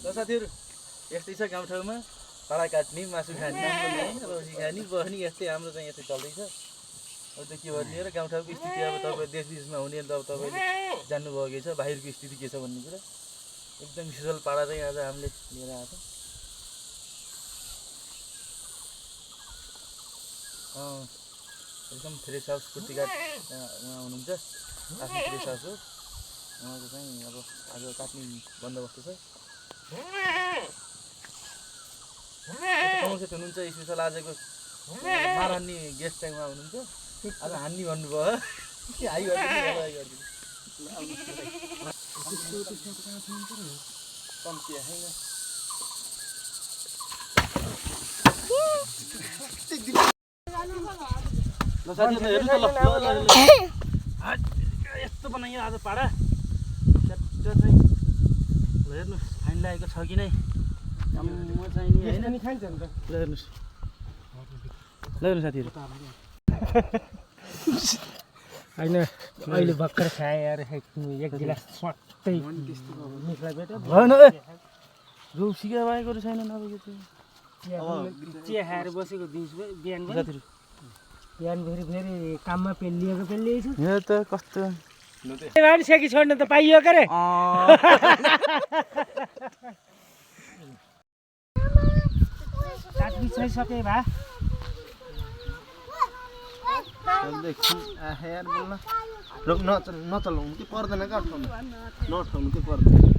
ल साथीहरु यस्तै छ गाउँठाउँमा पाडा काट्ने मासु खाने रोटी खाने बस्ने यस्तै हाम्रो चाहिँ यस्तै चल्दैछ अब त के भन्ने र गाउँठाउँको स्थिति अब तपाईँ देश विदेशमा हुने त अब तपाईँले जान्नुभएको छ बाहिरको स्थिति के छ भन्ने कुरा एकदम शीतल पाडा चाहिँ आज हामीले लिएर आएको एकदम फ्रेस हाउस कुर्तीघाट उहाँ हुनुहुन्छ आफ्नो फ्रेस हाउस हो उहाँको चाहिँ अब आज काट्ने बन्दोबस्त छ कमसेट हुनुहुन्छ स्पेसल आजको मार हान्ने गेस्ट चाहिँ उहाँ हुनुहुन्छ आज हान्ने भन्नुभयो के हाई गरिदिनु ल साथीहरु हेर्नु त ल यस्तो बनाइयो आज पाडा च्याट्ट चाहिँ ल हेर्नुस् फाइन लागेको छ कि नै म चाहिँ नि हैन खान्छ नि त ल हेर्नुस् ल हेर्नु साथीहरु हैन अहिले भर्खर खाए यार एक गिलास स्वाटै निक्ला बेटा भएन रौसिका बाहेको छैन नभएको चाहिँ चिया खाएर बसेको दिउँसो बिहान साथीहरु बिहान फेरि काममा पेलिएको छु यहाँ त कस्तो सेकी छोड्न त पाइयो के रे काट्नु चाहिँ सके भा रोक नचलाउनु कि पर्दैन क्या नठाउनु कि पर्दैन